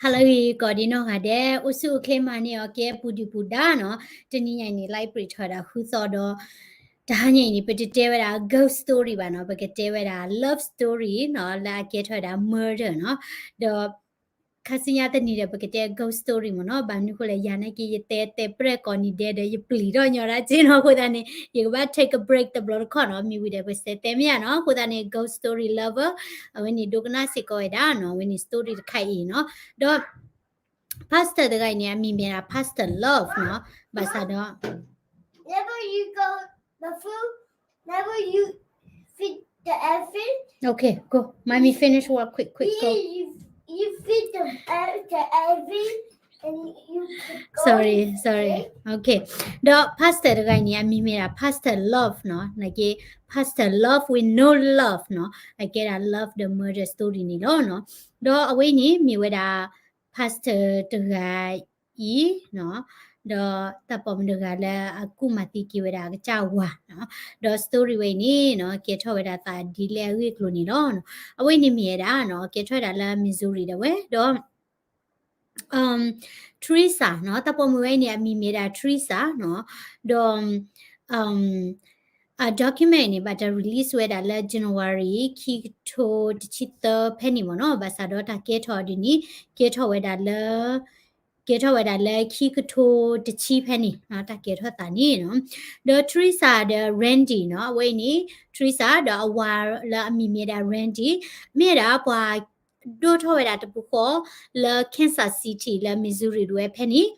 ဟါလၢအဂ့ၤ ကိးဒံနီၢ်ဂၤဒဲး အိၣ်ဆူၣ်အိၣ်ချ့မၤန့ၢ်အီၤကဲပူၤဒုၣ်ပူၤဒါနီၤ, တနံၤညါအံၤန့ၣ် library ထီၣ်ဝဲဒၣ်ဃုသီဒီး တဟါညါအံၤန့ၣ် ပတတဲဝဲဒၣ် ghost story ဘၣ်နီၤ, ပကတဲဝဲဒၣ် love story နီၤ လၢအကဲထီၣ်ဝဲဒၣ် murder နီၤ, ဒီး ခါဆူညါတနံၤဒီး ပကတဲ ghost story မ့ၢ်နီၤ, ဘၣ်မနုၤအဃိလဲၣ် ယၤနာ်က့ ယတဲတဲပြဲၢ်ကိးနံၤဒဲးဒီး ယပျံၤထီၣ်ညီဒၣ်က့နီၤ, အဃိသတးန့ၣ် ယကဘၣ် take a break တဘျီတခီၣ်နီၤ, မ့ၢ်ဝံၤဒီး ပစဲးတဲမ့ၢ်ယါနီၤ, အဃိသတးန့ၣ် ghost story lover အဝဲန့ၣ် ဒိကနၣ်စ့ၢ်ကီးဝဲဒၣ်နီၤ, အဝဲန့ၣ် story တခါအံၤနီၤ, ဒီး pastor တဂၤအံၤန့ၣ် အမံၤမ့ၢ်ဒၣ် pastor Love နီၤ, ဘၣ်ဆၣ်ဒီး Never you go the food, never you feed the elephant. Okay, go. Mommy finish work quick, quick, go. You, you feed the, uh, the elephant and you go. Sorry, sorry. Okay. ဒီး pastor တဂၤအံၤန့ၣ် အမံၤမ့ၢ်ဒၣ် pastor Love နီၤ, နာ်က့ pastor Love with no love နီၤ, အကဲဒၣ် Love the murder story န့ၣ်လီၤနီၤ, ဒီးအဝဲအံၤန့ၣ် မ့ၢ်ဝဲဒၣ် pastor တဂၤ အံၤနီၤ, ဒီးတၢ်ပိာ်မုၣ်တဂၤလၢအကူၣ်မၤသံက့ၤဝဲဒၣ်အကစၢ်ဝၤနီၤ, ဒီး story ဝဲအံၤန့ၣ်နီၤ ကဲထီၣ်ဝဲဒၣ်သးဒ်လဲၣ်အဂ့ၢ်အကျိၤန့ၣ်လီၤ. အဝဲအံၤန့ၣ်မ့ၢ်ဝဲဒၣ်နီၤ ကဲထီၣ်ဝဲဒၣ်လၢ Missouri ဒၣ်ဝဲ ဒီး Teresa နီၤ, တၢ်ပိာ်မုၣ်ဝဲအံၤန့ၣ် အမံၤမ့ၢ်ဒၣ် Teresa နီၤ, ဒီး အ document အံၤန့ၣ် ဘၣ်တၢ် release ဝဲဒၣ်လၢ January ခံကထိတဆံသၢဖဲန့ၣ်မ့ၢ်နီၤ, ဘၣ်ဆၣ်ဒီးတၢ်ကဲထီၣ်ဒ်န့ၣ် ကဲထီၣ်ဝဲဒၣ်လၢ ကဲထီၣ်ဝဲဒၣ်လၢခံကထိတဆံဖဲန့ၣ်နီၤ, တၢ်ကဲထီၣ်သးန့ၣ်နီၤ, ဒီး Teresa ဒီး Randy နီၤ, အဝဲအံၤန့ၣ် Teresa ဒီးအဝၤလၢအမံၤမ့ၢ်ဒၣ် Randy မ့ၢ်ဝဲဒၣ်ပှၤ ဒိၣ်ထီၣ်ဝဲဒၣ်တပူၤဃီလၢ Kansas City လၢ Missouri ဒၣ်ဝဲဖဲန့ၣ်,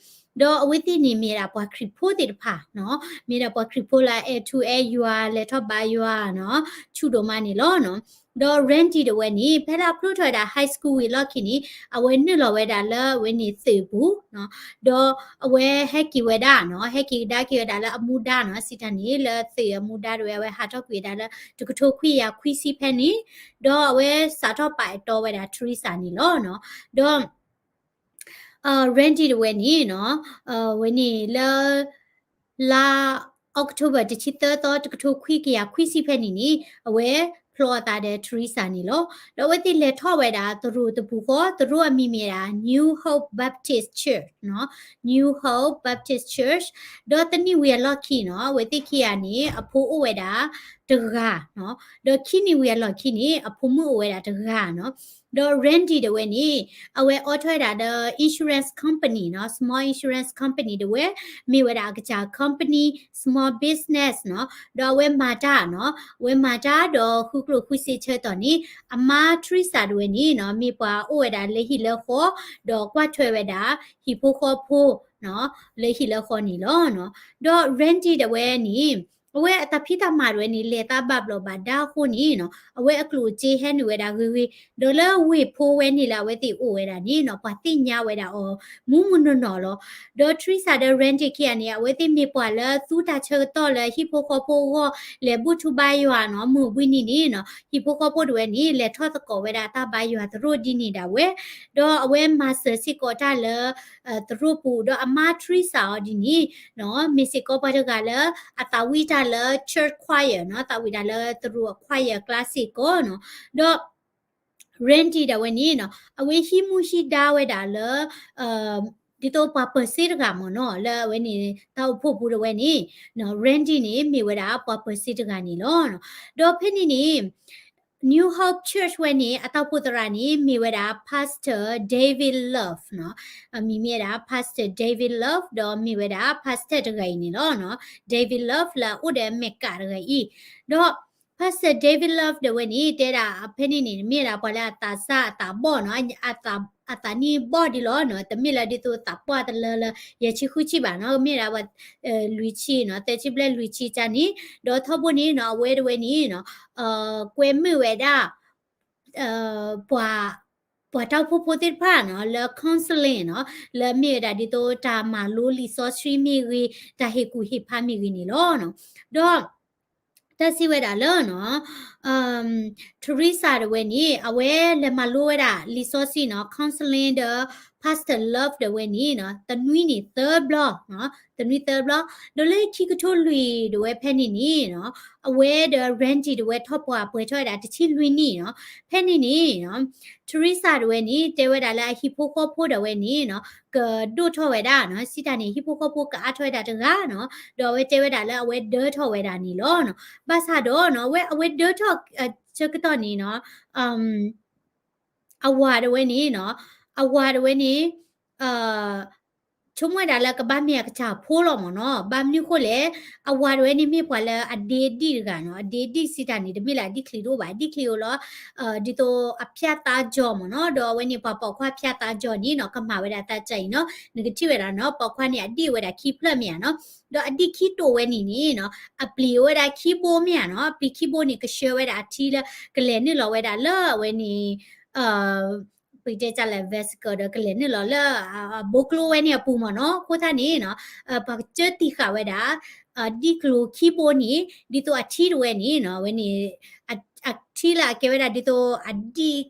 ဒီးအဝဲသ့ၣ်န့ၣ်မ့ၢ်ဒၣ်ပှၤခရံာ်ဖိသ့ၣ်တဖၣ်နီၤ, မ့ၢ်ဒၣ်ပှၤခရံာ်ဖိလၢအအဲၣ်ထူအဲၣ်ယွၤ လဲၤထီၣ်ဘါယွၤနီၤ, ဆူၣ်ဒိၣ်မးန့ၣ်လီၤနီၤ. ဒီး Randy ဒၣ်ဝဲန့ၣ် ဖဲလၢအဖျိထီၣ်ဝဲဒၣ် high school ဝံၤအလီၢ်ခံန့ၣ် အဝဲနုာ်လီၤဝဲဒၣ်လၢအဝဲန့ၣ်သုးပူၤနီၤ, ဒီးအဝဲဟဲက့ၤဝဲဒၣ်နီၤ, ဟဲက့ၤကဒါက့ၤဝဲဒၣ်လၢအမူဒါနီၤ, စံးတၢ်န့ၣ် လၢသုးအမူဒါဒၣ်ဝဲ အဝဲဟးထီၣ်ကွံာ်ဝဲဒၣ်လၢ တကထိခွံကယၤခွံဆံဖဲန့ၣ်, ဒီးအဝဲစးထီၣ်ပာ်အဲၣ်တီဝဲဒၣ် Teresa န့ၣ်လီၤနီၤ. ဒီး Randy တဝဲန့ၣ်နီၤ, ဝဲန့ၣ်လၢ လါ October တဆံသၢသီ တကထိခွံကယၤခွံဆံဖဲန့ၣ်န့ၣ် အဝဲဖျီအသးဒီး Teresa န့ၣ်လီၤ. ဒီးအဝဲသ့ၣ်လဲၤထီၣ်ဝဲဒၣ်သရိာ်တပူၤဃီ, သရိာ်အမံၤမ့ၢ်ဒၣ် New Hope Baptist Church နီၤ, New Hope Baptist Church, ဒီးတနံၣ်ဝံၤအလီၢ်ခံနီၤ, အဝဲသ့ၣ်ခံဂၤန့ၣ် အဖိအိၣ်ဝဲဒၣ်တဂၤနီၤ, ဒီးခံနံၣ်ဝံၤအလီၢ်ခံန့ၣ် အဖိမုၣ်အိၣ်ဝဲဒၣ်တဂၤနီၤ. ဒီး Randy တဝဲန့ၣ် အဝဲအိးထီၣ်ဝဲဒၣ်ဒီး insurance company နီၤ, small insurance company တဝဲ, မ့ၢ်ဝဲဒၣ်အကစၢ် company, small business နီၤ, ဒီးအဝဲမၤတၢ်နီၤ, အဝဲမၤတၢ်ဒီးဃုကျိၣ်ဃုစ့ဆၢကတီၢ်န့ၣ် အမါ Teresa တဝဲန့ၣ်နီၤ, မ့ၢ်ပှၤအိၣ်ဝဲဒၣ်လၢဟံၣ်လၢဃီ, ဒီးကွၢ်ထွဲဝဲဒၣ် ဟံၣ်ဖိဃီဖိနီၤ, လၢဟံၣ်လၢဃီန့ၣ်လီၤနီၤ. ဒီး Randy တဝဲန့ၣ် အဝဲအတၢ်ဖံးတၢ်မၤတဝဲန့ၣ် လဲၤသးဘၣ်ဘျီးဘၣ်ဒါအဃိန့ၣ်နီၤ, အဝဲအကျိၣ်အစ့ဟဲနုာ်ဝဲဒၣ်ဂ့ၤဂ့ၤ, ဒီးလၢဝ့ၢ်ဖိဝဲန့ၣ်လၢအဝဲသ့ၣ်အိၣ်ဝဲဒၣ်န့ၣ်နီၤ, ပှၤသ့ၣ်ညါဝဲဒၣ်အီၤ မူးမူးနီၢ်နီၢ်လီၤ. ဒီး Teresa ဒီး Randy ခံဂၤန့ၣ် အဝဲသ့ၣ်မ့ၢ်ပှၤလၢသူတၢ်ဆၢကတီၢ်လၢဟံၣ်ဖိဃီဖိအဂီၢ် လဲၤဘူၣ်ထူဘါယွၤနီၤ, မုၢ်ဘှံးနံၤန့ၣ်နီၤ, ဟံၣ်ဖိဃီဖိတဝဲန့ၣ် လဲၤထီၣ်သကိးဝဲဒၣ်တၢ်ဘါယွၤသရိာ်ဒ်န့ၣ်ဒၣ်ဝဲ, ဒီးအဝဲမၤစၢၤစ့ၢ်ကီးတၢ်လၢ သရိာ်ပူၤ, ဒီးအမါ Teresa အီၤဒ်န့ၣ်နီၤ, မ့ၢ်စ့ၢ်ကီးပှၤတဂၤလၢ အသးဝံၣ်တၢ်လၢ church choir နီၤ, သးဝံၣ်တၢ်လၢသရိာ်အ choir အကျါစ့ၢ်ကီးနီၤ. ဒီး Randy ဒၣ်ဝဲန့ၣ်နီၤ, အဝဲဟံးမူဟံးဒါဝဲဒၣ်လၢ ဒ်သိးပှၤပၢၤစ့တဂၤမ့ၢ်နီၤ, လၢအဝဲန့ၣ် တၢ်အိၣ်ဖှိၣ်ပူၤတဝဲန့ၣ်နီၤ, Randy န့ၣ် မ့ၢ်ဝဲဒၣ်ပှၤပၢၤစ့တဂၤန့ၣ်လီၤ. ဒီးဖဲန့ၣ်န့ၣ် New Hope Church ဝဲန့ၣ် အတၢ်အိၣ်ဖှိၣ်သရၣ်န့ၣ် မ့ၢ်ဝဲဒၣ် Pastor David Love နီၤ, အမံၤမ့ၢ်ဝဲဒၣ် Pastor David Love ဒီးမ့ၢ်ဝဲဒၣ် Pastor တဂၤအံၤန့ၣ်လီၤနီၤ, David Love လၢအအိၣ်ဒီးအမဲာ်ကးတဂၤအံၤ, ဒီး Pastor David Love ဒၣ်ဝဲန့ၣ် တဲဒၣ်ဖဲန့ၣ်န့ၣ် မ့ၢ်ဒၣ်ပှၤလၢအသးစၢ်အသးဘီၣ်နီၤ, အသးနံၣ်ဘီၣ်ဒံးလီၤနီၤ, တမ့ၢ်လၢဒ်သိးသးပှၢ်တလၢလၢ ယဲၢ်ဆံဃုဆံဘၣ်နီၤ, မ့ၢ်ဒၣ်ပှၤ လွံၢ်ဆံနီၤ, သၢဆံဘျဲၣ်လွံၢ်ဆံကၢ်န့ၣ်, ဒီးထီဘိန့ၣ်နီၤ အဝဲတဝဲန့ၣ်နီၤ ကွဲမုာ်ဝဲဒၣ် ပှၤ ပှၤတၢ်အိၣ်ဖှိၣ်ဖိသ့ၣ်တဖၣ်နီၤ လၢ counseling နီၤ လၢမ့ၢ်ဝဲဒၣ်ဒ်သိးတၢ်မၤလိလံာ်စီဆှံမ့ၢ်ဂ့ၤ, တၢ်ဟ့ၣ်ကူၣ်ဟ့ၣ်ဖးမ့ၢ်ဂ့ၤန့ၣ်လီၤ. ဒီး တၢ်စံးဝဲဒၣ်လၢနီၤ Teresa တဝဲန့ၣ် အဝဲလဲၤမၤလိဝဲဒၣ်လံာ်စီဆှံနီၤ counseling ဒီး Pastor Love တဝဲန့ၣ်နီၤ တနွံန့ၣ်သၢဘျီနီၤ တနွံသၢဘျီ ဒီးလၢခံကထိလွံၢ်တဝဲဖဲန့ၣ်န့ၣ်နီၤ အဝဲဒီး Randy တဝဲထီၣ်ပှၢ်ပှဲၤထီၣ်ဝဲဒၣ်တဆံလွံၢ်နံၣ်နီၤ ဖဲန့ၣ်န့ၣ်နီၤ Teresa တဝဲန့ၣ် တဲဝဲဒၣ်လၢအဟံၣ်ဖိဃီဖိဒၣ်ဝဲန့ၣ်နီၤ ကဒိၣ်ထီၣ်ဝဲဒၣ်နီၤ စံးတၢ်န့ၣ် ဟံၣ်ဖိဃီဖိကအါထီၣ်ဝဲဒၣ်တဂၤနီၤ ဒီးအဝဲတဲဝဲဒၣ်လၢအဝဲဒၢထီၣ်ဝဲဒၣ်န့ၣ်လီၤနီၤ ဘၣ်ဆၣ်ဒီးနီၤ အဝဲအဝဲဒၢထီၣ် ဆၢကတီၢ်န့ၣ်နီၤ အဝၤတဝဲန့ၣ်နီၤ အဝၤတဝဲန့ၣ် ဆိကမိၣ်ဝဲဒၣ်လၢကဘၣ်မ့ၢ်အကစၢ်ဖိလီၤမ့ၢ်နီၤ ဘၣ်မနုၤဃိလဲၣ် အဝၤတဝဲန့ၣ်မ့ၢ်ပှၤလၢအဒ့ဒံၣ်တဂၤနီၤ အဒ့ဒံၣ်စံးတၢ်န့ၣ် တမ့ၢ်လၢအဒံၣ်ချံတအိၣ်ဘၣ် အဒံၣ်ချံအိၣ်လီၤ ဒ်သိးအဖၠၣ်သးကၠီမ့ၢ်နီၤ ဒီးအဝဲန့ၣ်ပှၤပိာ်ခွါဖၠၣ်သးကၠီန့ၣ်နီၤ ကမၤဝဲဒၣ်တၢ်ကၢ်အံၤနီၤ နကထံၣ်ဝဲဒၣ်နီၤ ပိာ်ခွါန့ၣ်အဒံၣ်ဝဲဒၣ်ခံဖျၢၣ်မ့ၢ်ဧါနီၤ ဒီးအဒံၣ်ခံတိာ်ဝဲန့ၣ်န့ၣ်နီၤ အပျံၤဝဲဒၣ်ခံဘိမ့ၢ်ဧါနီၤ အပျံၤခံဘိန့ၣ် ကဆှၢဝဲဒၣ်အထံလၢ ကလဲၤနုာ်လီၤဝဲဒၣ်လၢအဝဲန့ၣ် ပကတဲတၢ်လဲၣ် vesicle ဒီးကလဲၤနုာ်လီၤလၢ ဘိကျိဝဲန့ၣ်အပူၤမ့ၢ်နီၤ အဃိသတးန့ၣ်နီၤ ပှၤကစၢတံၢ်ဃာ်ဝဲဒၣ် ဒံၣ်ကျိၤခံဘိန့ၣ် ဒ်သိးအထံတဝဲန့ၣ်နီၤ အဝဲန့ၣ် အထံလၢအကဲဝဲဒၣ်ဒ်သိးအဒံၣ်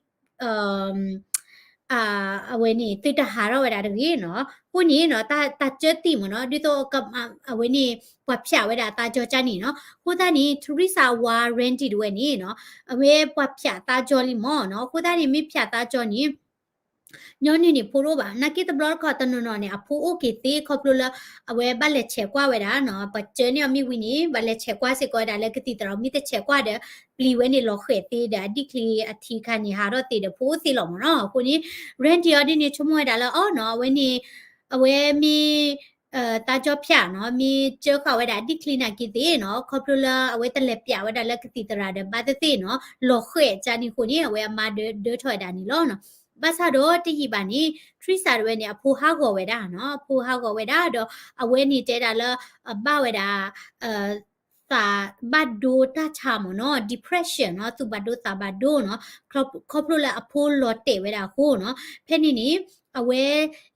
အဝဲန့ၣ် သုတဟးထီၣ်ဝဲဒၣ်တဂ့ၤနီၤ အဃိန့ၣ်နီၤ တၢ်စၢတံၢ်မ့ၢ်နီၤ ဒ်သိး အဝဲန့ၣ် ပှၤဖၠၣ်ဝဲဒၣ်အသးကၠီကၠၢန့ၣ်နီၤ အဃိသတးန့ၣ် Teresa အဝၤ Randy တဝဲန့ၣ်နီၤ အဝဲပှၤဖၠၣ်သးကၠီလံမ့ၢ်နီၤ အဃိသတးန့ၣ် မ့ၢ်ဖၠၣ်သးကၠီန့ၣ် ညီနုၢ်န့ၣ်ဖိတအိၣ်ဘၣ် နာ်က့တဘျီတခီၣ်တနီၤနီၤန့ၣ် အဖိအိၣ်က့ၤသ့ခီဖျိလၢ အဝဲဘၣ်လဲၤဆဲးကွၢ်ဝဲဒၣ်နီၤ ပှၤစၢန့ၢ်အီၤမ့ၢ်ဝံၤန့ၣ် ဘၣ်လဲၤဆဲးကွၢ်စ့ၢ်ကီးဝဲဒၣ်လၢကသံၣ်သရၣ် မ့ၢ်တဆဲးကွၢ်ဒီး ပျံၤဝဲန့ၣ်လီၤဃဲၤသ့ဒီး အဒံၣ်ချံအထံခါန့ၣ် ဟးထီၣ်သ့ဒီးဖိအိၣ်သ့လီၤမ့ၢ်နီၤ အဃိန့ၣ် Randy အီၤဒ်န့ၣ် ဆိကမိၣ်ဝဲဒၣ်လၢအီၤနီၤ အဝဲန့ၣ် အဝဲမ့ၢ် သးကၠီဖၠၣ်နီၤ မ့ၢ်စၢဃာ်ဝဲဒၣ်အဒံၣ်ချံနာ်က့သ့ၣ်နီၤ ခီဖျိလၢအဝဲတလဲၤပၠးဝဲဒၣ်လၢကသံၣ်သရၣ်ဒီးဘၣ်သ့ၣ်သ့ၣ်နီၤ လီၤဃဲၤကၠၢန့ၣ်အဃိန့ၣ် အဝဲအမါဒၢထီၣ်ဝဲဒၣ်န့ၣ်လီၤနီၤ ဘၣ်ဆၣ်ဒီးတယံာ်ဘၣ်န့ၣ် Teresa တဝဲန့ၣ် အဖိဟးဂီၤဝဲဒၣ်နီၤ အဖိဟးဂီၤဝဲဒၣ်ဒီး အဝဲန့ၣ်တဲဒၣ်လၢ အဘၣ်ဝဲဒၣ် သးဘၣ်ဒိတၢ်ဆါမ့ၢ်နီၤ depression နီၤ သူၣ်ဘၣ်ဒိသးဘၣ်ဒိနီၤ ခီဖျိလၢအဖိလီၤတဲာ်ဝဲဒၣ်အဃိနီၤ ဖဲန့ၣ်န့ၣ် အဝဲ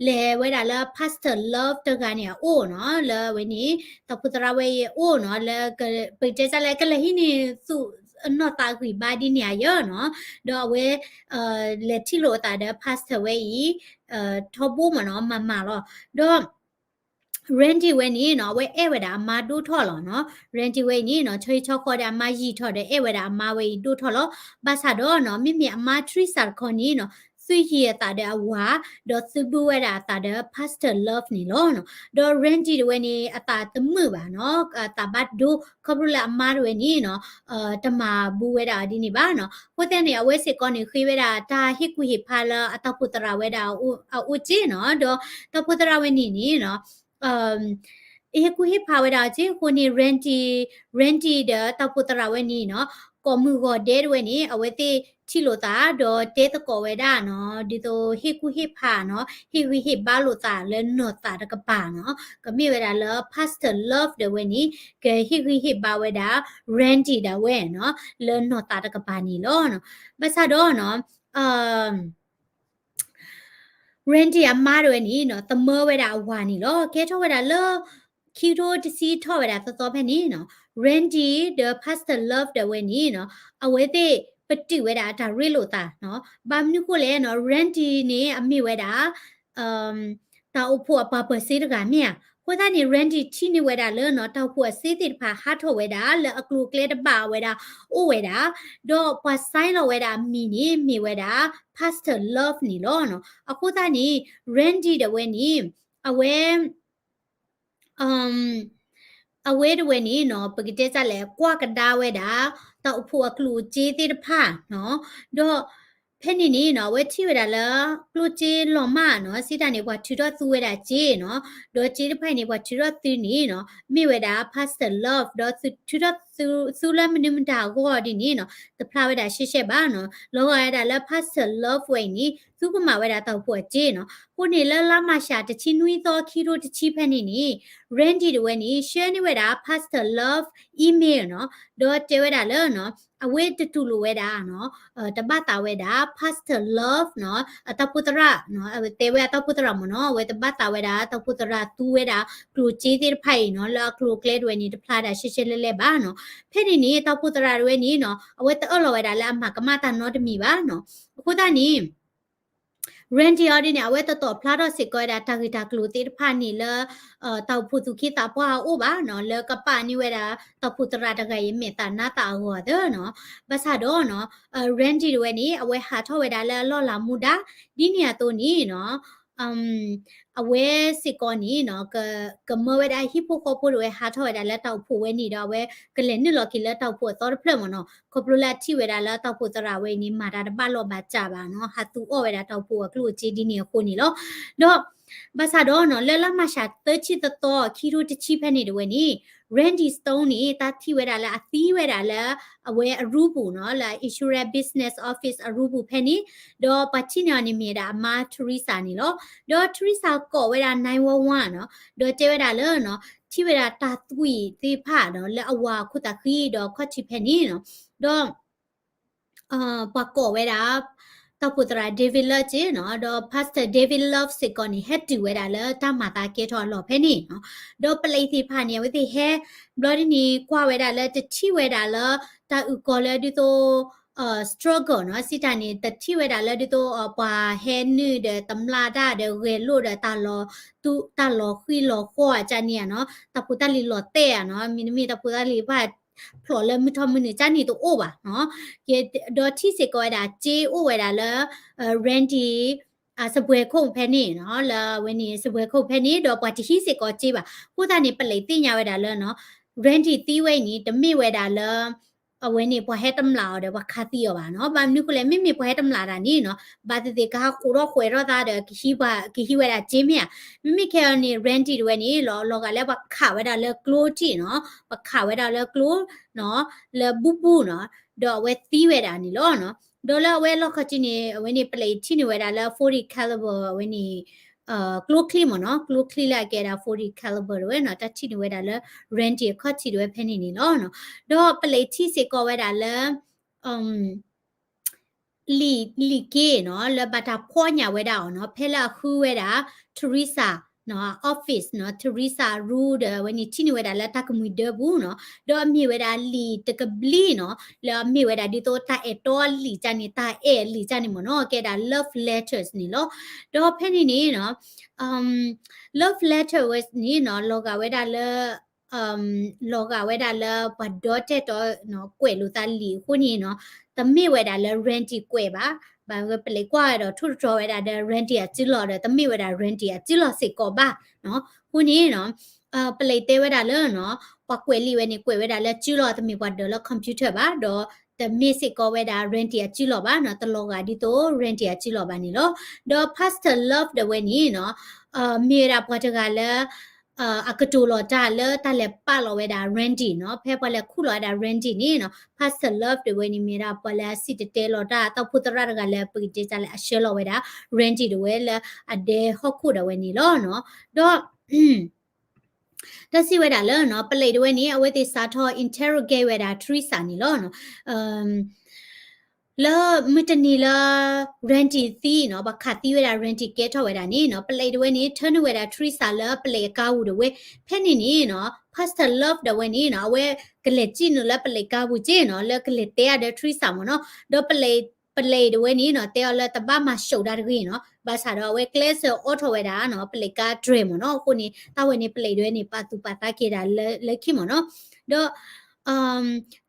လဲၤဝဲဒၣ်လၢ Pastor Love တဂၤန့ၣ်အအိၣ်နီၤ လၢအဝဲန့ၣ် တၢ်ဖိသရၣ်ဝဲအံၤအအိၣ်နီၤ လၢ ပတဲစၢ်လၢ ကလဲၤဟံးန့ၢ်သူၣ်နီၢ်သးဂံၢ်ဘါဒ်န့ၣ်အယၢၢ်နီၤ ဒီးအဝဲ လဲၤထံၣ်လိာ်အသးဒီး Pastor ဝဲအံၤ ထီဘိမ့ၢ်နီၤ မၤမၤလီၤ ဒီး Randy ဝဲန့ၣ်နီၤ အဝဲအဲၣ်ဝဲဒၣ်အမါဒိၣ်ထီၣ်လီၤနီၤ Randy ဝဲအံၤန့ၣ်နီၤ ဆီဟံၣ်ဆီဃီဒီးအမါယံာ်ထီၣ်ဒီးအဲၣ်ဝဲဒၣ်အမါဝဲအံၤဒိၣ်ထီၣ်လီၤ ဘၣ်ဆၣ်ဒီးနီၤ မ့မ့ၢ်အမါ Teresa တခီန့ၣ်နီၤ သုယံၤအသးဒီးအဝၤ ဒီးသုဘူးဝဲဒၣ်အသးဒီး Pastor Love န့ၣ်လီၤနီၤ ဒီး Randy တဝဲန့ၣ် အသးတမုာ်ဘၣ်နီၤ အသးဘၣ်ဒိ ခီဖျိလၢအမါတဝဲန့ၣ်နီၤ တမၤဘူးဝဲဒၣ်အီၤဒ်န့ၣ်ဘၣ်နီၤ အဃိသတးန့ၣ် အဝဲစ့ၢ်ကီးန့ၣ် ဃ့ဝဲဒၣ်တၢ်ဟ့ၣ်ကူၣ်ဟ့ၣ်ဖးလၢအတၢ်အိၣ်ဖှိၣ်သရၣ်ဝဲဒၣ်အအိၣ်က့နီၤ ဒီးတၢ်အိၣ်ဖှိၣ်သရၣ်ဝဲန့ၣ်န့ၣ်နီၤ ဟ့ၣ်ကူၣ်ဟ့ၣ်ဖးဝဲဒၣ်အီၤက့အဃိန့ၣ် Randy Randy ဒီးတၢ်အိၣ်ဖှိၣ်သရၣ်ဝဲန့ၣ်နီၤ ကိးမုၢ်ဂီၤဒဲးတဝဲန့ၣ် အဝဲသ့ၣ်ထံၣ်လိာ်သး ဒီးတဲသကိးဝဲဒၣ်နီၤ ဒ်သိးဟ့ၣ်ကူၣ်ဟ့ၣ်ဖးနီၤ ဟ့ၣ်ဂံၢ်ဟ့ၣ်ဘါလိာ်သးလၢနီၢ်သးတကပၤနီၤ ကမ့ၢ်ဝဲဒၣ်လၢ Pastor Love ဒီးဝဲန့ၣ် ကဟ့ၣ်ဂံၢ်ဟ့ၣ်ဘါဝဲဒၣ် Randy ဒၣ်ဝဲနီၤ လၢနီၢ်သးတကပၤန့ၣ်လီၤ. ဘၣ်ဆၣ်ဒီးနီၤ Randy အမါတဝဲန့ၣ်နီၤ သမၢဝဲဒၣ်အဝၤန့ၣ်လီၤ. ကဲထီၣ်ဝဲဒၣ်လၢ ခံကထိတဆံထီၣ်ဝဲဒၣ်သီသီဖဲန့ၣ်နီၤ Randy ဒီး Pastor Love ဒီးဝဲန့ၣ်နီၤ အဝဲသ့ၣ်ပတုာ်ဝဲဒၣ်အတၢ်ရ့လိာ်သးနီၤ. ဘၣ်မနုၤဃိလဲၣ်နီၤ Randy န့ၣ် အမ့ၢ်ဝဲဒၣ် တၢ်အိၣ်ဖှိၣ်အပှၤပၢၤစ့တဂၤမ့ၢ်ဧါ. အဃိသတးန့ၣ် Randy ထံၣ်န့ၢ်ဝဲဒၣ်လၢနီၤ တၢ်အိၣ်ဖှိၣ်အစ့သ့ၣ်တဖၣ်ဟးထီၣ်ဝဲဒၣ် လၢအကျိၤအကျဲတဘၣ်ဝဲဒၣ် အိၣ်ဝဲဒၣ် ဒီးပှၤ sign လီၤဝဲဒၣ်အမံၤန့ၣ် မ့ၢ်ဝဲဒၣ် Pastor Love န့ၣ်လီၤ. အဃိသတးန့ၣ် Randy ဒီးဝဲန့ၣ် အဝဲ အဝဲတဝဲန့ၣ်နီၤ ပကတဲတၢ်လဲၣ် ကွၢ်ကဒါဝဲဒၣ် တၢ်အိၣ်ဖှိၣ်အကျိၣ်အစ့သ့ၣ်တဖၣ်နီၤ. ဒီးဖဲန့ၣ်န့ၣ်နီၤ အဝဲထံၣ်ဝဲဒၣ်လၢ ကျိၣ်စ့လီၤမၢ်နီၤ စံးတၢ်န့ၣ် ပှၤထုးထီၣ်သူဝဲဒၣ်စ့နီၤ. ဒီးစ့တဖၣ်အံၤန့ၣ် ပှၤထုးထီၣ်သူန့ၣ်နီၤ မ့ၢ်ဝဲဒၣ် Pastor Love ဒီးထုးထီၣ်သူ သူလၢမနုၤမတၤအဂီၢ်ဒ်န့ၣ်နီၤ တဖျါဝဲဒၣ်ရှဲရှဲဘၣ်နီၤ. လီၤဂာ်ဝဲဒၣ်လၢ Pastor Love ဝဲအံၤန့ၣ် သူကမၤဝဲဒၣ်တၢ်အိၣ်ဖှိၣ်အစ့နီၤ. အဃိန့ၣ်လၢလါမၢ်ၡး တဆံနွံသီ ခံကထိတဆံဖဲန့ၣ်န့ၣ် Randy တဝဲန့ၣ် ဆှၢန့ၢ်ဝဲဒၣ် Pastor Love email နီၤ ဒီးတဲဝဲဒၣ်လၢနီၤ အဝဲတတူၢ်လိာ်ဝဲဒၣ်နီၤ တဘၣ်သးဝဲဒၣ် Pastor Love နီၤ အတၢ်အိၣ်ဖှိၣ်သရၣ်နီၤ အဝဲတဲဝဲအတၢ်အိၣ်ဖှိၣ်သရၣ်မ့ၢ်နီၤ အဝဲတဘၣ်သးဝဲဒၣ် တၢ်အိၣ်ဖှိၣ်သရၣ်သူဝဲဒၣ် ကျိၣ်စ့သ့ၣ်တဖၣ်အံၤနီၤ လၢအကျိၤအကျဲတဝဲန့ၣ် တဖျါဒၣ်ရှဲရှဲလဲၣ်လဲၣ်ဘၣ်နီၤ. ဖဲန့ၣ်န့ၣ် တၢ်အိၣ်ဖှိၣ်သရၣ်တဝဲန့ၣ်နီၤ အဝဲတအၢၣ်လီၤဝဲဒၣ်လၢအမၤကမၣ်တၢ်နီတမံၤဘၣ်နီၤ. အဃိသတးန့ၣ် Randy အီၤဒ်န့ၣ် အဝဲတတီၣ်ဖျါထီၣ်စ့ၢ်ကီးဝဲဒၣ်တၢ်ဂ့ၢ်တၢ်ကျိၤသ့ၣ်တဖၣ်န့ၣ်လၢ တၢ်အိၣ်ဖှိၣ်သူၣ်က့သးပှၢ်အအိၣ်ဘၣ်နီၤ လၢကပာ်န့ၢ်ဝဲဒၣ် တၢ်အိၣ်ဖှိၣ်သရၣ်တဂၤအံၤ မဲာ်သးနါသးအဂီၢ်သၢနီၤ. ဘၣ်ဆၣ်ဒီးနီၤ Randy တဝဲန့ၣ် အဝဲဟးထီၣ်ဝဲဒၣ်လၢအလီၢ်လၤမူဒါ ဒ်န့ၣ်အသိးန့ၣ်နီၤ အဝဲစ့ၢ်ကီးန့ၣ်နီၤ ကမၢဝဲဒၣ်ဟံၣ်ဖိဃီဖိတဝဲ ဟးထီၣ်ဝဲဒၣ်လၢတၢ်အိၣ်ဖှိၣ်ဝဲန့ၣ်ဒီး အဝဲကလဲၤနုာ်လီၤက့ၤလၢတၢ်အိၣ်ဖှိၣ်အသီတဖျၢၣ်မ့ၢ်နီၤ ခီဖျိလၢအထံၣ်ဝဲဒၣ်လၢတၢ်အိၣ်ဖှိၣ်သရၣ်ဝဲအံၤန့ၣ် မၤတၢ်တဘၣ်လီၢ်ဘၣ်စးဘၣ်နီၤ ဟးသူအီၣ်ဝဲဒၣ်တၢ်အိၣ်ဖှိၣ်အကျိၣ်အစ့ဒ်န့ၣ်အဃိန့ၣ်လီၤ. ဒီး ဘၣ်ဆၣ်ဒီးနီၤ လၢလါမၢ်ၡးသၢဆံသီသီ ခံထိတဆံဖဲန့ၣ်တဝဲန့ၣ် Randy Stone န့ၣ် တၢ်ထံၣ်ဝဲဒၣ်လၢအသံဝဲဒၣ်လၢ အဝဲအရူပူၤနီၤ လၢ insurance business office အရူပူၤဖဲန့ၣ် ဒီးပှၤထံၣ်န့ၢ်အီၤန့ၣ်မ့ၢ်ဝဲဒၣ်အမါ Teresa န့ၣ်လီၤ. ဒီး Teresa ကိးဝဲဒၣ် nine one one နီၤ ဒီးတဲဝဲဒၣ်လၢနီၤ ထံၣ်ဝဲဒၣ်တၢ်သွံၣ်သ့ၣ်တဖၣ်နီၤ လၢအဝၤခိၣ်သးဃံဒီးခီၣ်ထံးဖဲန့ၣ်နီၤ ဒီး ပှၤကိးဝဲဒၣ် တၢ်အိၣ်ဖှိၣ်သရၣ် David Love နီၤ ဒီး Pastor David Love စ့ၢ်ကီးန့ၣ် ဟဲတုၤဝဲဒၣ်လၢတၢ်မၤသးကဲထီၣ်အလီၢ်ဖဲန့ၣ်နီၤ ဒီးပလံးသ့ၣ်တဖၣ်န့ၣ် အဝဲသ့ၣ်ဟဲ ဘျီဒ်န့ၣ် ကွၢ်ဝဲဒၣ်လၢတထံၣ်ဝဲဒၣ်လၢ တၢ်အုၣ်ကီၤလၢဒ်သိး struggle နီၤ စံးတၢ်န့ၣ် တထံၣ်ဝဲဒၣ်လၢဒ်သိး ပှၤဟဲနုာ်ဒီးတမျၢ်တၢ်ဒီးဂဲၤလိာ်ဒီးတၢ်လီၤ တၢ်လီၤဃံလီၤဃီအကၢ်န့ၣ်နီၤ တၢ်ဖိတၢ်လံၤလီၤတဲာ်ဧါနီၤ မ့တမ့ၢ်တၢ်ဖိတၢ်လံၤဘၣ် ဖျိးလၢမုၢ်ထီၣ်မုၢ်နုာ်ကၢ်န့ၣ်တအိၣ်ဘၣ်နီၤ ဒီးထံၣ်စ့ၢ်ကီးဝဲဒၣ်စ့အိၣ်ဝဲဒၣ်လၢ Randy စပွဲခိၣ်ဖဲန့ၣ်နီၤ လၢအဝဲန့ၣ် စပွဲခိၣ်ဖဲန့ၣ် ဒီးပှၤတဟံးစ့ၢ်ကီးစ့ဘၣ်. အဃိသတးန့ၣ် ပလံးသ့ၣ်ညါဝဲဒၣ်လၢနီၤ Randy သံဝဲအံၤန့ၣ် တမ့ၢ်ဝဲဒၣ်လၢ အဝဲန့ၣ် ပှၤဟဲတမျၢ်အီၤဒီး ပှၤခးသံအီၤဘၣ်နီၤ. ဘၣ်မနုၤဃိလဲၣ် မ့မ့ၢ်ပှၤဟဲတမျၢ်တၢ်န့ၣ်နီၤ ဘၣ်သ့ၣ်သ့ၣ်ကဟးဃိးထီၣ်ဃွဲးထီၣ်သးဒီး ကဟံးဝဲဒၣ်စ့မ့ၢ်ဧါ. မ့မ့ၢ်ခဲအံၤန့ၣ် Randy တဝဲန့ၣ် လီၤဂာ်လၢပှၤခးဝဲဒၣ်လၢကျိထံးနီၤ ပှၤခးဝဲဒၣ်လၢကျိနီၤ လၢဘူဘူနီၤ ဒီးအဝဲသံဝဲဒၣ်န့ၣ်လီၤ. ဒီးလၢအဝဲလီၢ်ခီၣ်ထံးန့ၣ် အဝဲန့ၣ် ပလံးထံၣ်န့ၢ်ဝဲဒၣ်လၢ forty caliber အဝဲန့ၣ် ကျိချံမ့ၢ်နီၤ ကျိချံလၢအကဲဒၣ် forty caliber တဝဲနီၤ တၢ်ထံၣ်န့ၢ်ဝဲဒၣ်လၢ Randy အခီၣ်ထံးတဝဲဖဲန့ၣ်န့ၣ်လီၤ. ဒီးပလံးထံၣ်စ့ၢ်ကီးဝဲဒၣ်လၢ လံာ် လံာ်က့နီၤ လၢဘၣ်တၢ်ဖီၣ်ညၣ်ဝဲဒၣ်အီၤနီၤ ဖဲလၢအဃုဝဲဒၣ် Teresa နီၤ office နီၤ Teresa အရူဒီး အဝဲန့ၣ်ထံၣ်န့ၢ်ဝဲဒၣ်လၢတၢ်ကမှံၤဒၢပူၤနီၤ ဒီးအမ့ၢ်ဝဲဒၣ်လံာ်တကဘျံးနီၤ လၢအမ့ၢ်ဝဲဒၣ်ဒ်သိးတၢ်အဲၣ်တီအလံာ်ကၢ်န့ၣ် တၢ်အဲၣ်အလံာ်ကၢ်န့ၣ်မ့ၢ်နီၤ ကဲဒၣ် love letters န့ၣ်လီၤ. ဒီးဖဲန့ၣ်န့ၣ်နီၤ love letter ဝဲန့ၣ်နီၤ လီၤဂာ်ဝဲဒၣ်လၢ လီၤဂာ်ဝဲဒၣ်လၢပှၤဒီတဲာ်တီ ကွဲးလိာ်သးလံာ်အဃိန့ၣ်နီၤ တမ့ၢ်ဝဲဒၣ်လၢ Randy ကွဲးဘၣ်. ဘၣ်ဝဲပလံးကွၢ်ဝဲဒီးထိၣ်သတြီၤဝဲဒၣ်ဒီး Randy အစုလီၢ်ဒီး တမ့ၢ်ဝဲဒၣ် Randy အစုလီၢ်စ့ၢ်ကီးဘၣ်နီၤ. အဃိန့ၣ်နီၤ ပလံးတဲဝဲဒၣ်လၢနီၤ ပှၤကွဲးလံာ်ဝဲန့ၣ် ကွဲးဝဲဒၣ်လၢစုလီၢ် တမ့ၢ်ပှၤဒၢးလၢ computer ဘၣ် ဒီး တမ့ၢ်စ့ၢ်ကီးဝဲဒၣ် Randy အစုလီၢ်ဘၣ်နီၤ တလီၤဂာ်ဒ်သိး Randy အစုလီၢ်ဘၣ်န့ၣ်လီၤ. ဒီး Pastor Love တဝဲန့ၣ်နီၤ မ့ၢ်ဝဲဒၣ်ပှၤတဂၤလၢ အကတိၤလီၤတၢ်လၢတၢ်လဲၤပာ်လီၤဝဲဒၣ် Randy နီၤ ဖဲပှၤလဲၤခူၣ်လီၤဝဲဒၣ် Randy န့ၣ်နီၤ Pastor Love တဝဲန့ၣ်မ့ၢ်ဒၣ်ပှၤလၢအစံၣ်တဲၤတဲလီၤတၢ် တၢ်အိၣ်ဖှိၣ်သရၣ်တဂၤလၢပကတဲတၢ်လၢအဆှၢလီၤဝဲဒၣ် Randy တဝဲလၢအဒဲဟီၣ်ခိၣ်ဒၣ်ဝဲန့ၣ်လီၤနီၤ. ဒီး တၢ်စံးဝဲဒၣ်လၢနီၤ ပလံးတဝဲန့ၣ် အဝဲသ့ၣ်စးထီၣ် interrogate ဝဲဒၣ် Teresa န့ၣ်လီၤ. လၢမုၢ်တနံၤလၢ Randy သံနီၤ ပှၤခးသံဝဲဒၣ် Randy ကဲထီၣ်ဝဲဒၣ်န့ၣ်နီၤ ပလံးတဝဲန့ၣ် ထၢနုာ်ဝဲဒၣ် Teresa လၢပလံးအကါပူၤတဝဲ ဖဲန့ၣ်န့ၣ်နီၤ Pastor Love တဝဲန့ၣ်နီၤ အဝဲကလဲၤစံၣ်နုာ်လၢပလံးကါပူၤက့နီၤ လၢကလဲၤတဲအါဒီး Teresa မ့ၢ်နီၤ ဒီးပလံး ပလံးတဝဲန့ၣ်နီၤ တဲအီၤလၢတဘၣ်မၤၡိးတၢ်တဂ့ၤနီၤ ဘၣ်ဆၣ်ဒီးအဝဲကျဲးစၢးအိးထီၣ်ဝဲဒၣ်နီၤ ပလံးကါတြဲၤမ့ၢ်နီၤ အဃိန့ၣ် တၢ်ဝဲန့ၣ် ပလံးတဝဲန့ၣ် ပာ်သူၣ်ပာ်သးက့ၤဒၣ်လၢခံမ့ၢ်နီၤ ဒီး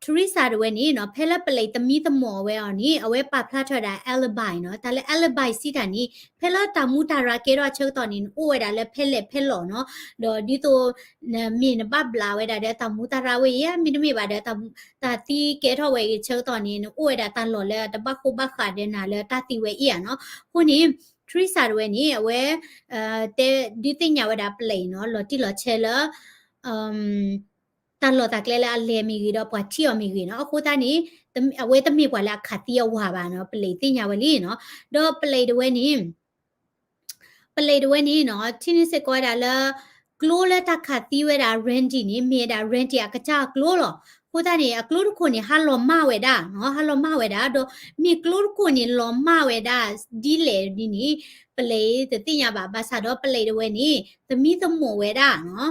Teresa တဝဲန့ၣ်နီၤ ဖဲလၢပလံးသမံသမိးဝဲအီၤန့ၣ် အဝဲပာ်ဖျါထီၣ်ဝဲဒၣ် alibi နီၤ တၢ်လၢ alibi စံးတၢ်န့ၣ် ဖဲလၢတၢ်မူတၢ်ရၢကဲထီၣ်အဆၢကတီၢ်န့ၣ် နအိၣ်ဝဲဒၣ်လၢဖဲလဲၣ်ဖဲလဲၣ်နီၤ ဒီးဒ်သိး မ့ၢ်နဘၣ်ဘျးဝဲဒၣ်ဒီးတၢ်မူတၢ်ရၢဝဲအံၤ မ့တမ့ၢ်ဘၣ်ဒီး တၢ်သံကဲထီၣ်ဝဲအံၤဆၢကတီၢ်န့ၣ် နအိၣ်ဝဲဒၣ်တၢ်လီၢ်လၢတဘၣ်ဃိဘၣ်ဃးဒီးနၤလၢတၢ်သံဝဲအံၤဧါနီၤ. အဃိန့ၣ် Teresa တဝဲန့ၣ် အဝဲ တဲဒုးသ့ၣ်ညါဝဲဒၣ်ပလံးနီၤ လီၤတံၢ်လီၤဆဲးလၢ တၢ်လီၢ်တၢ်ကျဲလၢအလဲၤမ့ၢ်ဂ့ၤဒီးပှၤထံၣ်အီၤမ့ၢ်ဂ့ၤနီၤ. အဃိသတးန့ၣ် အဝဲတမ့ၢ်ပှၤလၢအခးသံအဝၤဘၣ်နီၤ ပလံးသ့ၣ်ညါဝဲလံနီၤ. ဒီးပလံးတဝဲန့ၣ် ပလံးတဝဲန့ၣ်နီၤ ထံၣ်န့ၢ်စ့ၢ်ကီးဝဲဒၣ်လၢ ကျိလၢတၢ်ခးသံဝဲဒၣ် Randy န့ၣ် မ့ၢ်ဝဲဒၣ် Randy အကစၢ်အကျိလီၤ. အဃိသတးန့ၣ် အကျိတခိၣ်န့ၣ် ဟးလီၤမၢ်ဝဲဒၣ်နီၤ, ဟးလီၤမၢ်ဝဲဒၣ်, ဒီးမ့ၢ်ကျိတခိၣ်န့ၣ် လီၤမၢ်ဝဲဒၣ်ဒ်လဲၣ်ဒ်န့ၣ် ပလံးတသ့ၣ်ညါဘၣ်. ဘၣ်ဆၣ်ဒီး ပလံးတဝဲန့ၣ် သမံသမိးဝဲဒၣ်နီၤ,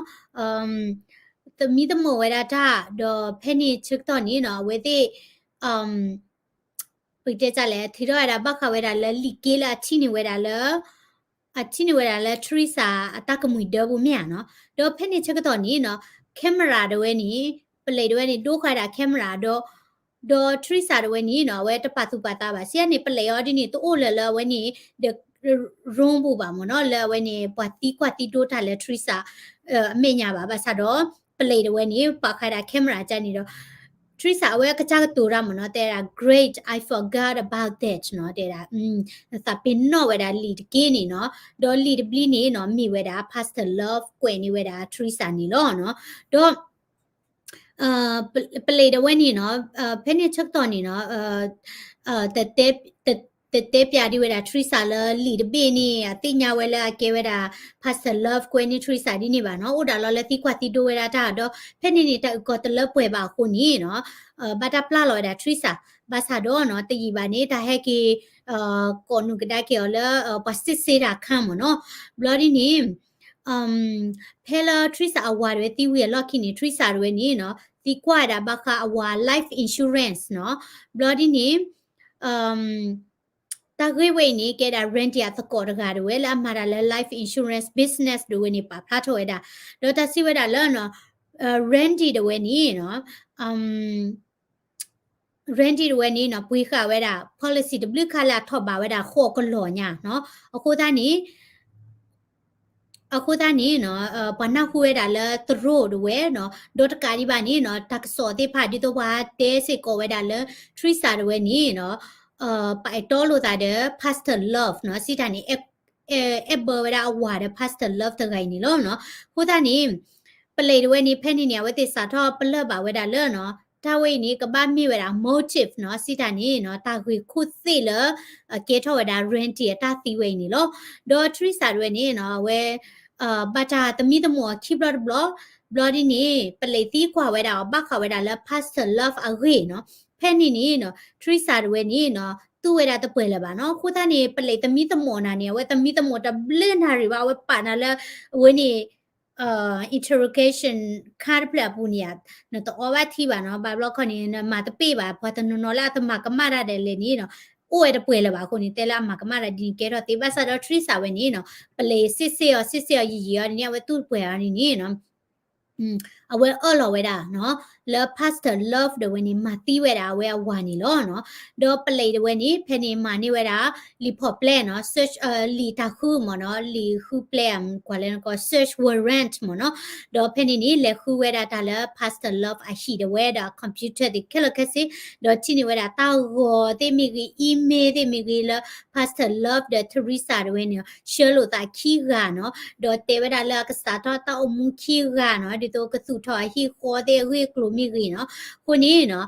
သမံသမိးဝဲဒၣ်တၢ်, ဒီးဖဲန့ၣ်ဆၢကတီၢ်န့ၣ်နီၤ အဝဲသ့ၣ် ပကတဲလဲၣ် ထုးထီၣ်ဝဲဒၣ် ဘၣ်ဃးဝဲဒၣ်လၢလံာ်က့လၢအထံၣ်န့ၢ်ဝဲဒၣ်လၢ အထံၣ်န့ၢ်ဝဲဒၣ်လၢ Teresa အတၢ်ကမှံၤဒၢပူၤမ့ၢ်ဧါနီၤ. ဒီးဖဲန့ၣ်ဆၢကတီၢ်န့ၣ်နီၤ camera တဝဲန့ၣ် ပလံးတဝဲန့ၣ် ဒိဃာ်ဝဲဒၣ် camera ဒီး ဒီး Teresa တဝဲန့ၣ်နီၤ အဝဲတပာ်သူၣ်ပာ်သးဘၣ်. စံးန့ၣ် ပလံးအီၤဒ်န့ၣ် တအိၣ်လၢၤလၢအဝဲန့ၣ် ဒီး room ပူၤဘၣ်မ့ၢ်နီၤ, လၢအဝဲန့ၣ် ပှၤသံကွၢ်သံဒိတၢ်လၢ Teresa အမဲာ်ညါဘၣ်. ဘၣ်ဆၣ်ဒီး ပလံးတဝဲန့ၣ် ပာ်ဃာ်ဒၣ် camera ကန့ၣ်ဒီး Teresa အဝဲအကစၢ်ကတိၤတၢ်မ့ၢ်နီၤ, တဲဒၣ် Great, I forgot about that နီၤ, တဲဒၣ် သးပ့ၤနီၣ်ဝဲဒၣ်လံာ်တက့ၢ်န့ၣ်နီၤ. ဒီးလံာ်တဘျီန့ၣ်နီၤ မ့ၢ်ဝဲဒၣ် Pastor Love ကွဲးန့ၢ်ဝဲဒၣ် Teresa န့ၣ်လီၤနီၤ. ဒီး ပလံးတဝဲန့ၣ်နီၤ ဖဲန့ၣ်ဆၢကတီၢ်န့ၣ်နီၤ တတဲပျးဒံးဝဲဒၣ် Teresa လၢလံာ်တဘ့ၣ်န့ၣ် အသ့ၣ်ညါဝဲလၢအကဲဝဲဒၣ် Pastor Love ကွဲးန့ၢ် Teresa ဒ်န့ၣ်ဘၣ်နီၤ, အိၣ်ဒၣ်လီၤလၢသံကွၢ်သံဒိဝဲဒၣ်တၢ်ဒီး ဖဲန့ၣ်န့ၣ် တၢ်အုၣ်ကီၤတလၢပှဲၤဘၣ်အဃိန့ၣ်နီၤ ဘၣ်တၢ်ပျၢ်လီၤဝဲဒၣ် Teresa. ဘၣ်ဆၣ်ဒီးနီၤ တယံာ်ဘၣ်န့ၣ် တၢ်ဟဲက့ၤ ကိးနုာ်ကဒါက့ၤအီၤလၢ ပှၤစစ်ဆေးတၢ်အခန်းမ့ၢ်နီၤ. ဘျီဒ်န့ၣ် ဖဲလၢ Teresa အဝၤတဝဲသံဝံၤအလီၢ်ခံန့ၣ် Teresa တဝဲန့ၣ်နီၤ သံကွၢ်ဝဲဒၣ်ဘၣ်ဃးအဝၤ life insurance နီၤ. ဘျီဒ်န့ၣ် တၢ်ဂ့ၢ်ဝဲအံၤန့ၣ် ကဲဒၣ် Randy အသကိးတဂၤတဝဲလၢအမၤတၢ်လၢ life insurance business တဝဲန့ၣ် ပာ်ဖျါထီၣ်ဝဲဒၣ်. ဒီးတၢ်စံးဝဲဒၣ်လၢ Randy တဝဲန့ၣ်နီၤ Randy တဝဲန့ၣ်နီၤ ပှ့ၤဃာ်ဝဲဒၣ် policy တဘျုးခါလၢအထီၣ်ဘးဝဲဒၣ်ဃိးကလီၤညါနီၤ. အဃိသတးန့ၣ် အဃိသတးန့ၣ်နီၤ ပှၤနၢ်ဟူဝဲဒၣ်လၢသရိာ်တဝဲနီၤ ဒီးတကးဒံးဘၣ်န့ၣ်နီၤ တၢ်ကစီၣ်သ့ၣ်တဖၣ် ဒ်သိးပှၤတဲစ့ၢ်ကီးဝဲဒၣ်လၢ Teresa တဝဲန့ၣ်နီၤ ပာ်အဲၣ်တီလိာ်သးဒီး Pastor Love နီၤ စံးတၢ်န့ၣ် အဲၣ်ဘၢဝဲဒၣ်အဝၤဒီး Pastor Love တဂၤအံၤန့ၣ်လီၤနီၤ. အဃိသတးန့ၣ် ပလံးတဝဲန့ၣ် ဖဲန့ၣ်န့ၣ် အဝဲသ့ၣ်စးထီၣ်ပလၢၢ်ဘၣ်ဝဲဒၣ်လၢနီၤ တၢ်ဝဲအံၤန့ၣ် ကဘၣ်မ့ၢ်ဝဲဒၣ် motive နီၤ စံးတၢ်န့ၣ်နီၤ တၢ်ဂ့ၢ်ခိၣ်သ့ၣ်လၢ ကဲထီၣ်ဝဲဒၣ် Randy အတၢ်သံဝဲအံၤန့ၣ်လီၤ. ဒီး Teresa တဝဲန့ၣ်နီၤ အဝဲ ဘၣ်တၢ်သမံသမိးအီၤခံဘျီတဘျီ ဘျီဒ်န့ၣ် ပလံးသံကွၢ်ဝဲဒၣ်အီၤ ဘၣ်ဃးဝဲဒၣ်လၢ Pastor Love အဂ့ၢ်နီၤ. ဖဲန့ၣ်န့ၣ်နီၤ Teresa တဝဲန့ၣ်နီၤ သူဝဲဒၣ်တပှဲၤလၢၤဘၣ်နီၤ. အဃိသတးန့ၣ် ပလံးသမံသမိးနၤန့ၣ် အဝဲသမံသမိးတဘျုးနၣ်ရံၣ်ဘၣ် အဝဲပာ်နၤလၢ အဝဲန့ၣ် interrogation ခါတဖျၢၣ်အပူၤန့ၣ် နတအီဘၣ်ထံဘၣ်နီၤ. ဘၣ်ဘျီခီန့ၣ် နမၤတပ့ၢ်ဘၣ် ပှၤတနီၤနီၤလၢအတမၤကမၣ်တၢ်ဒီးလဲၣ်န့ၣ်နီၤ အိၣ်ဝဲတပှဲၤလၢၤဘၣ်အဃိန့ၣ် တဲလၢအမၤကမၣ်တၢ်ဒ်န့ၣ်ကဲထီၣ်သ့. ဘၣ်ဆၣ်ဒီး Teresa ဝဲန့ၣ်နီၤ ပလံးစစ်ဆေးအီၤ စစ်ဆေးအီၤ ယံာ်ယံာ်အီၤန့ၣ် အဝဲသူၣ်တပှဲၤအီၤန့ၣ်နီၤ အဝဲအၢၣ်လီၤဝဲဒၣ်နီၤ လၢ Pastor Love တဝဲန့ၣ် မၤသံဝဲဒၣ်အဝဲအဝၤန့ၣ်လီၤနီၤ. ဒီးပလံးတဝဲန့ၣ် ဖဲန့ၣ်မၤန့ၢ်ဝဲဒၣ် လံာ်ဖီၣ်ပျဲနီၤ search လံာ်တၢ်ဃုမ့ၢ်နီၤ လံာ်ဃုပျဲ ကွၢ်လၢနကီၢ် search warrant မ့ၢ်နီၤ. ဒီးဖဲန့ၣ်န့ၣ် လဲၤဃုဝဲဒၣ်တၢ်လၢ Pastor Love အဟံၣ်တဝဲဒီး computer သ့ၣ်ခဲလၢာ်ခဲဆ့ ဒီးထံၣ်န့ၢ်ဝဲဒၣ်တၢ်ဂီၤသ့ၣ်မ့ၢ်ဂ့ၤ email သ့ၣ်မ့ၢ်ဂ့ၤလၢ Pastor Love ဒီး Teresa တဝဲန့ၣ် ဆှၢလိာ်သးခံဂၤနီၤ ဒီးတဲဝဲဒၣ်လၢအကစးထီၣ်တၢ်အိၣ်မူခံဂၤနီၤ ဒ်သိးကသူၣ်ထီၣ်အဟံၣ်ဃီသ့ၣ်အဂ့ၢ်အကျိၤမ့ၢ်ဂ့ၤနီၤ. အဃိန့ၣ်နီၤ တၢ်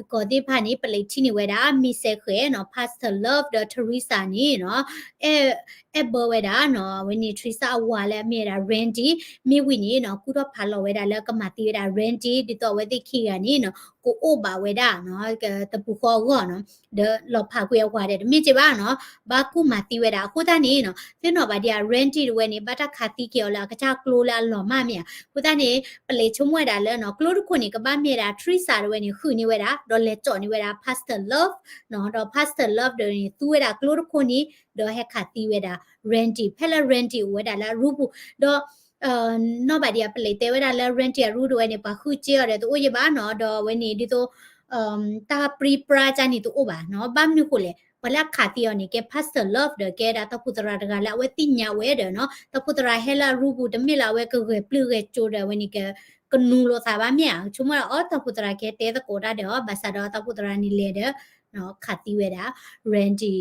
အုၣ်ကီၤသ့ၣ်တဖၣ်န့ၣ် ပလံးထံၣ်န့ၢ်ဝဲဒၣ် မ့ၢ်စဲဃဲၤနီၤ Pastor Love ဒီး Teresa န့ၣ်နီၤ အဲၣ်ဘၢဝဲဒၣ်နီၤ အဝဲန့ၣ် Teresa အဝၤလၢအမ့ၢ်ဝဲဒၣ် Randy မ့ၢ်ဝံၤန့ၣ်နီၤ ကူၣ်ထီၣ်ဖးလီၤဝဲဒၣ်လၢကမၤသံဝဲဒၣ် Randy ဒ်သိးအဝဲသ့ၣ်ခံဂၤန့ၣ်နီၤ ကအိၣ်ဘၣ်ဝဲဒၣ်နီၤ တပူၤဃီအဂီၢ်နီၤ ဒီးလီၤဖးကွံာ်အဝၤဒီးတမ့ၢ်က့ဘၣ်နီၤ ဘၣ်ကူၣ်မၤသံဝဲဒၣ်. အဃိသတးန့ၣ်နီၤ သ့ၣ်နီၣ်ဘၣ်ဒံးဧါ Randy တဝဲန့ၣ် ဘၣ်တၢ်ခးသံက့ၤအီၤလၢအကစၢ်ကျိလၢအလီၤမၢ်မ့ၢ်ဧါ. အဃိသတးန့ၣ် ပလံးဆိကမိၣ်ဝဲဒၣ်လၢနီၤ ကျိတခိၣ်န့ၣ် ကဘၣ်မ့ၢ်ဝဲဒၣ် Teresa တဝဲန့ၣ် ဃုန့ၢ်ဝဲဒၣ် ဒီးလဲၤကၠီၣ်န့ၢ်ဝဲဒၣ် Pastor Love နီၤ ဒီး Pastor Love တဝဲန့ၣ် သူဝဲဒၣ်ကျိတခိၣ်န့ၣ် ဒီးဟဲခးသံဝဲဒၣ် Randy ဖဲလၢ Randy အိၣ်ဝဲဒၣ်လၢအရူပူၤ ဒီး နီၣ်ဘၣ်ဒံးဧါ ပလံးတဲဝဲဒၣ်လၢ Randy အရူတဝဲန့ၣ် ပှၤဃုစ့အီၤဒီးတအိၣ်ယံၤဘၣ်နီၤ ဒီးအဝဲန့ၣ်ဒ်သိး တၢ်ပြံပြါကန့ၣ်တအိၣ်ဘၣ်နီၤ ဘၣ်မနုၤဃိလဲၣ် ပှၤလၢအခးသံအီၤန့ၣ် ကဲ Pastor Love ဒီးကဲဒၣ်တၢ်ဖုသရၣ်တဂၤလၢအဝဲသ့ၣ်ညါဝဲဒီးနီၤ တၢ်ဖုသရၣ်ဟဲလၢအရူပူၤ တမ့ၢ်လၢအဝဲကဂဲၤပျုၢ်ဂဲၤကၠိဒီးအဝဲန့ၣ်က ကနူၤလိာ်သးဘၣ်မ့ၢ်ဧါ ဆိကမိၣ်ဒၣ်အီၤ တၢ်ဖုသရၣ်ကဟဲတဲသကိးတၢ်ဒီးအီၤ ဘၣ်ဆၣ်ဒီးတၢ်ဖုသရၣ်န့ၣ်လဲၤဒီး ခးသံဝဲဒၣ် Randy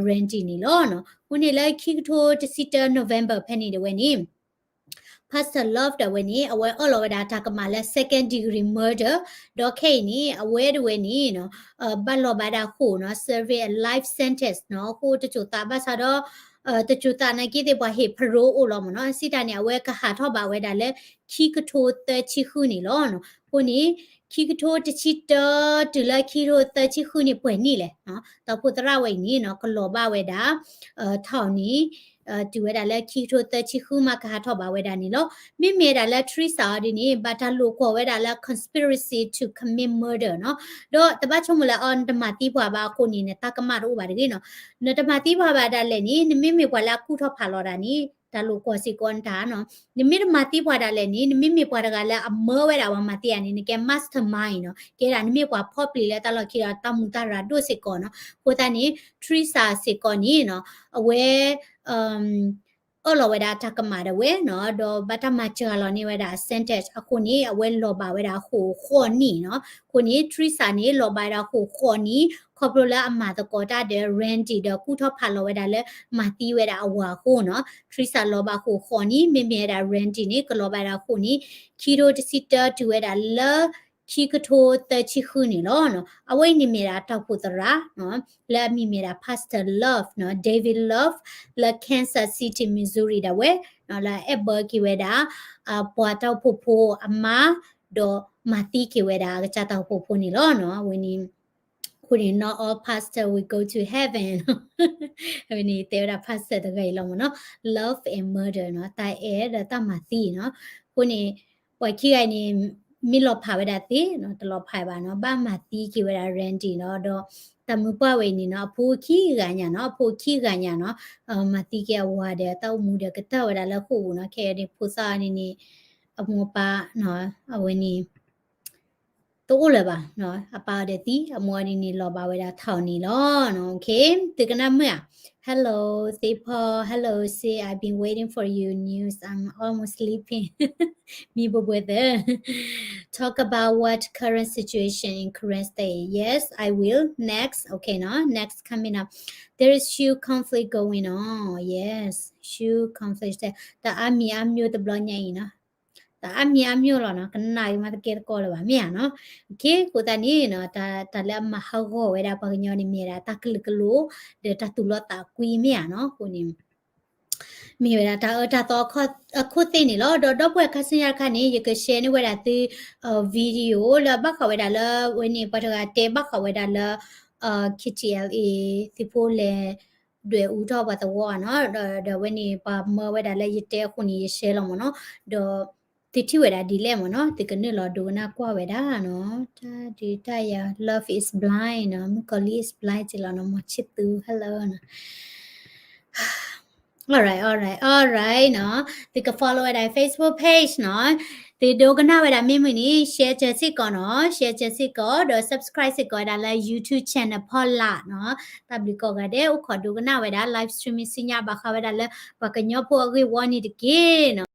Randy န့ၣ်လီၤ. အဃိန့ၣ်လၢခံကထိတဆံတၢ November ဖဲန့ၣ်တဝဲန့ၣ် Pastor Love တဝဲန့ၣ် အဝဲအၢၣ်လီၤဝဲဒၣ်တၢ်ကမၣ်လၢ second degree murder ဒီးခဲအံၤန့ၣ် အဝဲတဝဲန့ၣ်နီၤ ဘၣ်လီၤဘၣ်ဒၣ်ဃိာ်နီၤ serving a life sentence နီၤ အဃိတစိၤသးဘၣ်ဆၣ်ဒီး တစိၤသးနာ်က့သ့ၣ်ပှၤဟ့ၣ် parole အိၣ်လီၤမ့ၢ်နီၤ စံးတၢ်န့ၣ် အဝဲကဟးထီၣ်ဘၣ်ဝဲဒၣ်လၢ ခံကထိသၢဆံဃုန့ၣ်လီၤ. အဃိန့ၣ် ခံကထိတဆံတၢ တုၤလၢခံကထိသၢဆံဃုန့ၣ် ပှဲၤနံၣ်လဲၣ်. တီၢ်ဖှိၣ်သရၣ်ဝဲအံၤန့ၣ်နီၤ ကလီၤဘၣ်ဝဲဒၣ် ထီၣ်နံၣ် တုၤဝဲဒၣ်လၢခံကထိသၢဆံဃုမး ကဟးထီၣ်ဘၣ်ဝဲဒၣ်န့ၣ်လီၤ. မ့မ့ၢ်ဒၣ်လၢ Teresa အီၤဒ်န့ၣ် ဘၣ်တၢ်လိာ်ကွီၢ်ဝဲဒၣ်လၢ conspiracy to commit murder နီၤ. ဒီးတဘၣ်ဆိကမိၣ်လၢအီၤ နတမၤသံပှၤဘၣ်အဃိန့ၣ် နတၢ်ကမၣ်တအိၣ်ဘၣ်တဂ့ၤနီၤ. နတမၤသံပှၤဘၣ်ဒၣ်လဲာ်န့ၣ် နမ့မ့ၢ်ပှၤလၢအကူၣ်ထီၣ်ဖးလီၤတၢ်န့ၣ် တၢ်လိာ်ကွီၢ်စ့ၢ်ကီးနတၢ်နီၤ. နမ့ၢ်တမၤသံပှၤဒၣ်လဲာ်န့ၣ် နမ့မ့ၢ်ပှၤတဂၤလၢအမၢဝဲဒၣ်ပှၤမၤသံဧါန့ၣ် နကဲ mastermind နီၤ. ကဲဒၣ်နမ့ၢ်ပှၤဖီၣ်ပျံၤလၢတၢ်လီၢ်ခံဒီးတၢ်မူတၢ်ရၤဒိၣ်စ့ၢ်ကီးနီၤ. အဃိသတးန့ၣ် Teresa စ့ၢ်ကီးန့ၣ်နီၤ အဝဲ အၢၣ်လီၤဝဲဒၣ်တၢ်ကမၣ်ဒၣ်ဝဲနီၤ, ဒီးဘၣ်တၢ်မၤစှၤလီၤန့ၢ်ဝဲဒၣ် sentence အဃိန့ၣ် အဝဲလီၤဘၣ်ဝဲဒၣ်အခိၣ်ဃိးနံၣ်နီၤ. အဃိန့ၣ် Teresa န့ၣ် လီၤဘၣ်ဝဲဒၣ်အခိၣ်ဃိးနံၣ် ခီဖျိလၢအမၤသကိးတၢ်ဒီး Randy ဒီးကူၣ်ထီၣ်ဖးလီၤဝဲဒၣ်လၢမၤသံဝဲဒၣ်အဝၤအဃိနီၤ. Teresa လီၤဘၣ်အခိၣ်ဃိးနံၣ်, မ့မ့ၢ်ဝဲဒၣ် Randy န့ၣ် ကလီၤဘၣ်ဝဲဒၣ်အခိၣ်နံၣ် ခံကထိတဆံတၢ တုၤဝဲဒၣ်လၢ ခံကထိသၢဆံဃုန့ၣ်လီၤ. အဝဲအံၤန့ၣ်မ့ၢ်ဒၣ်တီၢ်ဖှိၣ်သရၣ် လၢအမံၤမ့ၢ်ဒၣ် Pastor Love နီၤ, David Love လၢ Kansas City Missouri ဒၣ်ဝဲ လၢအအဲၣ်ဘၢက့ၤဝဲဒၣ် ပှၤတၢ်အိၣ်ဖှိၣ်ဖိအမါ ဒီးမၤသံက့ၤဝဲဒၣ်အကစၢ်တၢ်အိၣ်ဖှိၣ်ဖိန့ၣ်လီၤ. အဝဲန့ၣ် အဃိန့ၣ် not all pastor will go to heaven အဝဲန့ၣ်တဲဝဲဒၣ် pastor တဂၤအံၤလီၤမ့ၢ်နီၤ, love and murder နီၤ, တၢ်အဲၣ်ဒီးတၢ်မၤသံနီၤ. အဃိန့ၣ် ပှၤခံဂၤအံၤန့ၣ် မ့ၢ်လီၤဖးဝဲဒၣ်သ့နီၤ, တလီၤဖးဘၣ်နီၤ, ဘၣ်မၤသံက့ၤဝဲဒၣ် Randy နီၤ, ဒီးတၢ်မုၢ်ပှၢ်ဝဲအံၤန့ၣ်နီၤ အဖိခံဂၤညါနီၤ, အဖိခံဂၤညါနီၤ, မၤသံက့ၤအဝၤဒီးတၢ်အိၣ်မူဒီးကတၢၢ်ဝဲဒၣ်လၢဃိာ်ပူၤနီၤ, ခဲအံၤန့ၣ် ဖိသၣ်အီၤန့ၣ်န့ၣ် အမိၢ်အပၢ် အဝဲန့ၣ် တအိၣ်လၢၤဘၣ်, အပၢ်အီၤဒီးသံ, အမိၢ်အီၤဒ်န့ၣ် လီၤဘၣ်ဝဲဒၣ်ထီၣ်န့ၣ်လီၤ. Okay, သုကနၣ်မုာ်ဧါ. Hello, သ့ၣ်ဖီ, hello, say I've been waiting for you news, I'm almost sleeping. မံဘိဘိသၢ Talk about what current situation in Karen State. Yes, I will. Next, okay, no, next coming up. There is huge conflict going on. Yes, huge conflict. တၢ်အါမံၤအါမျိၤတဘျီညါအံၤနီၤ တၢ်အါမံၤအါမျိၤလီၤနီၤ, ကနၣ်က့ၤမးတကဲတကီလၢၤဘၣ် မ့ၢ်ဧါနီၤ. Okay, အဃိသတးန့ၣ်နီၤ တၢ်လၢအမၤဟးဂီၤဝဲဒၣ်ပှၤကညီန့ၣ် မ့ၢ်ဝဲဒၣ်တၢ်ကလုာ်ကလိၤ ဒီးတၢ်သူၣ်လီသးကွံ မ့ၢ်ဧါနီၤ. အဃိန့ၣ် မ့ၢ်ဝဲဒၣ်တၢ်အၢတၢ်သီအခိၣ်သ့ၣ်န့ၣ်လီၤ. ဒီးဒီပုၢ်ဝဲၢ်ခါဆူညါတခါန့ၣ် ယက share န့ၢ်ဝဲဒၣ်သု video လၢဘၣ်ဃးဝဲဒၣ်လၢ ဝဲန့ၣ် ပှၤတဂၤတဲဘၣ်ဃးဝဲဒၣ်လၢ KTLA သုးဖိလဲၤ ဒွဲၣ်အူထီၣ်ပှၤသဝီဧါနီၤ, ဒီး ဒီးဝဲန့ၣ် ပှၤမၢဝဲဒၣ်လၢယတဲအဃိန့ၣ် ယ share လီၤမ့ၢ်နီၤ, ဒီး သုထံၣ်ဝဲဒၣ်ဒ်လဲၣ်မ့ၢ်နီၤ, သုကနုာ်လီၤဒိကနၣ်ကွၢ်ဝဲဒၣ်နီၤ, တၢ်ဒုးတၢ်ယၤ love is blind နီၤ, မုၣ်ကီၤလံၢ် is blind က့လီၤနီၤ, မီၤဆံၣ်သူ hello နီၤ. Alright, alright, alright နီၤ, သုက follow ဝဲဒၣ် Facebook page နီၤ, သုဒိကနၣ်ဝဲဒၣ်မ့ၢ်မုာ်န့ၣ် share စၢၤစ့ၢ်ကီးနီၤ, share စၢၤစ့ၢ်ကီး ဒီး subscribe စ့ၢ်ကီးဝဲဒၣ်လၢ YouTube channel ဖီလာ်နီၤ, တၢ်ဘျုးကိးဂၤဒဲး အိၣ်ခိးဒိကနၣ်ဝဲဒၣ် live stream ဆူညါဘၣ်ဃးဝဲဒၣ်လၢ ပှၤကညီဖိအဂ့ၢ်ဝီန့ၣ်တက့ၢ်နီၤ.